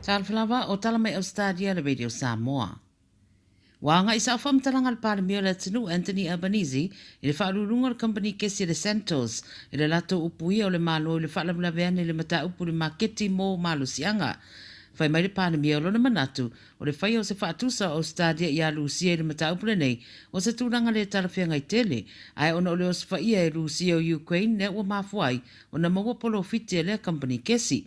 Talofa lava, o tala mai Ausetalia le Radio Samoa. Ua agai sao faamatalaga a le Palemia o le atunuu Anthony Albanese i le faauluuluga o le kamupani kesi a le Santos i le latou upuia o le Malo i le faalavelave ane i le mataupu i le maketi mo malosiaga. Fai mai le Palemia o lona manatu o le faia o se faatusa o Ausetalia ia Lusia i le mataupu lenei o se tulaga le talafeagai tele ae ona o le osofaia e Lusia o Ukraine lea ua mafua ai ona maua polofiti a lea kamupani kesi.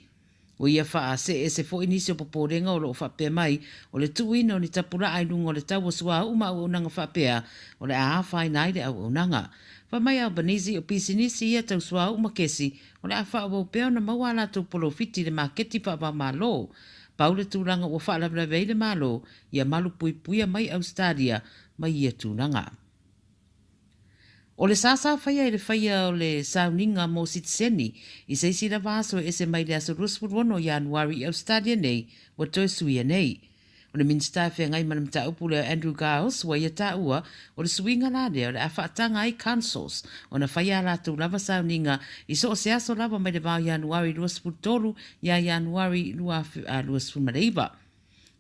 Ua ia faasee ese foi nisi o popolega o lo o faapea mai, o le tuuina o ni tapulaa i luga o le tau o suauu ma auaunaga faapea, o le a afaina ai le auaunaga. Fai mai Albanese, o pisinisi ia tau suauu ma kesi, o le a faaauau pea ona maua a latou polofiti i le maketi faava-o-Malo. Pau le tulaga ua faalavelave ai le Malo, ia malupuipuia mai Ausetalia mai ia tulaga. O le sa sa faia i le faia o le sauniga mo sitiseni i se isi lava aso e ese mai le aso 26 o Ianuari i Ausetalia nei, ua toe suia nei. O le Minisita e feagai ma le mataupu lea o Andrew Giles ua ia taua, o le suiga la lea o le a faataga ai councils ona faia a latou lava sauniga i so o se aso lava mai le va o Ianuari 23 ia Ianuari 2029.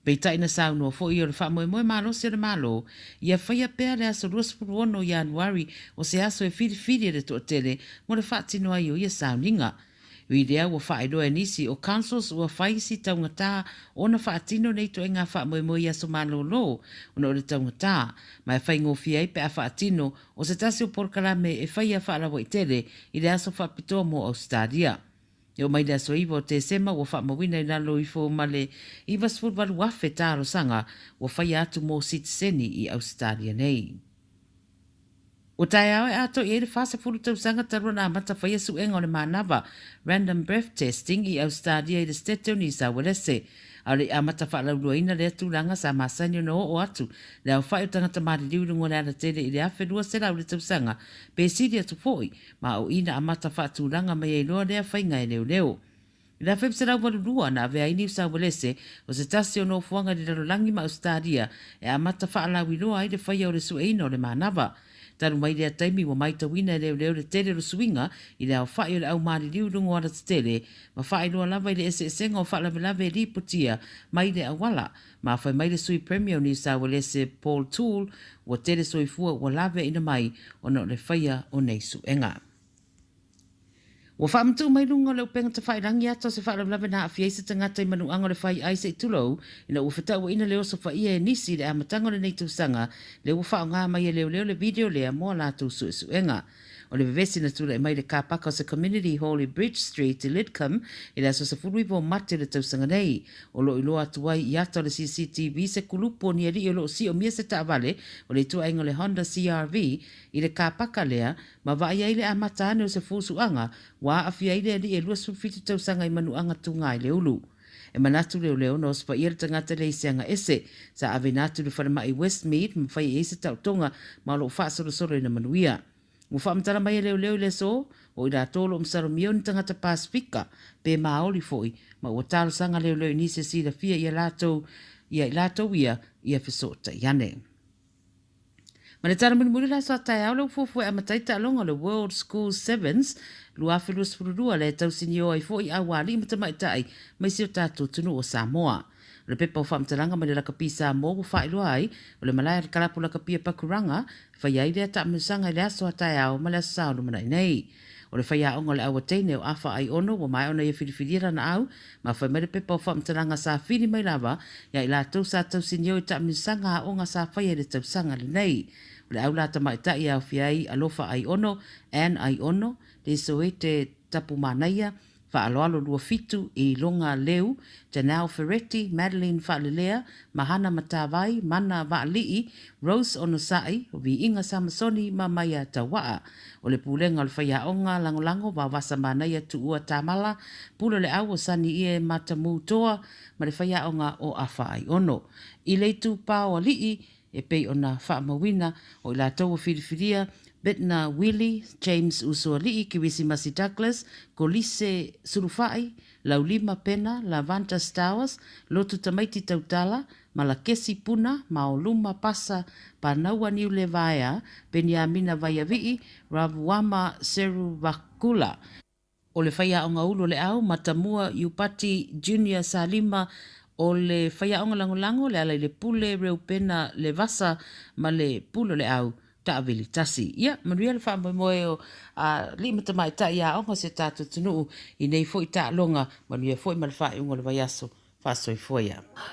Peitai na saunoa foi o le faamoemoe malosi o le Malo ia faia pea le aso 26 o Ianuari o se aso e filifili e le toatele mo le faatino ai o ia sauniga. Ui lea ua faailoa e nisi o councils ua fai si taugata ona faatino nei ituaiga faamoemoe i aso malolo ona o le taugata, ma e faigofie ai pe a faatino o se tasi o polokalame e faia faalauaitele i le aso faapitoa mo Ausetalia. E oo mai le aso 9 o Tesema ua faamauina i lalo ifo ma le 98,000 talosaga ua faia atu mo sitiseni i Ausetalia nei. Ua taeao e atoa i ai le 40 tausaga talu ona amata faia suega o le manava, random breath testing, i Ausetalia i le Setete o Niu Sauelese. A o le i amata faalauiloaina lea tulaga sa masani ona oo atu le aofai o tagata maliliu i luga o le alatele i le 1200 le tausaga pe sili atu foi ma o i na amata faatulaga mai ai loa lea faiga e leoleo. I le 1982, na avea ai Niu Sauelese o se tasi o nofoaga i le lalolagi ma Ausetalia e amata faalauiloa ai le faia o le sueina o le manava. Talu mai lea taimi ua maitauina e leoleo le tele o le suiga i le aofai o le au maliliu i luga o alatetele ma faailoa lava i le eseesega o faalavelave e lipotia mai le auala Ma fai mai le Sui Premier o Niu Sauelese Paul Toole, ua tele soifua ua laveaina mai ona o le faia o nei suega. Ua faamatuu mai luga o le upega tafailangi ata o se faalavelave na aafia ai se tagata i manuaga o le fai ai se i tulou ina ua fetauaina le oso faia e nisi i le amataga o lenei tausaga lea ua faaaoga mai e leoleo le video lea mo a latou suesuega. O le vevesi na tulai mai i le car paka o se Community Hall i Bridge Street i Lidcombe i le aso 19 o Mate o le tausaga nei. O lo o iloa atu ai i ata o le CCTV se kulupu o ni alii o lo o siomia se taavale o le ituaiga o le Honda CRV i le car paka lea ma vaai ai le amata ane o se fusuaga ua aafia ai le alii e 27 tausaga i Manuaga Tuga i le ulu. E manatu leoleo na osofaia le tagata lea i se aga ese. Sa aveina atu i le falemai Westmead ma fai i ai se taotoga ma o lo o faasolosolo ina manuia. Ua faamatala mai e leoleo i le aso, o i latou o lo o masalomia o ni tagata Pasefika, pe Maoli foi, ma ua talosaga leoleo i nisi e silafia ia latou, ia i latou ia, ia fesootai ane. Ma le tala mulimuli o le aso a taeao lea ua fuafua e amata ai taaloga o le World Schools Sevens 2022 lea e tausinio ai foi aualii ma tamaitai mai si o tatou atunuu o Samoa. O le pepa o faamatalaga mai le lakapi Samoa ua faailoa ai, o le malae a le kalapu lakapi a Pakuranga e faia ai lea taamilosaga i le aso a taeao ma le aso Sa o lumanai nei. O le faiaoga o le Auateine o Afa Aiono ua maea ona ia filifilia lana au ma fai mai le pepa o faamatalaga sa fili mai lava ia i latou sa tausinio i taamilosaga aoga sa faia i le tausaga lenei. O le au la tamaitai e aofia ai Alofa Aiono, Ann Aiono, Lesoete Tapumanaia, Faaaloalo Luafitu, Iloga Leu, Janelle Ferretti, Madeline Faalelea, Mahana Matavai, Mana Vaalii, Rose Onosai, Viiga Samasoni ma Maia Tauaa. O le Pulega o le Faiaoga Lagolago Vaovasa Manaia Tuua Tamala, Pule o le Au o Sani Ie Matamu Toa ma le Faiaoga o Afa Aiono. I le itupa o alii, e pei ona faamauina, o i latou ua filifilia, Bitner Willie, James Usoalii, Kirisimasi Douglas, Kolise Sulufai, Laulima Pena, Lavanta Stowers, Lotu Tamaiti Tautala, Malakesi Puna, Maoluma Pasa, Panaua Niulevaea, Peniamina Vaiavii, Ravuama Seruvakula. O le faiaoga ulu o le au, Matamua Iupati Junior Salima, O le faiaoga lagolago le ala i le pule Reupena Levasa ma le pule o le au taavili tasi. Ia, manuia le faamoemoe o alii ma tamaitai aoga o si o tatou atunuu i nei foi taaloga, manuia foi ma le faaiuga o le vaiaso. Faasoifua ia.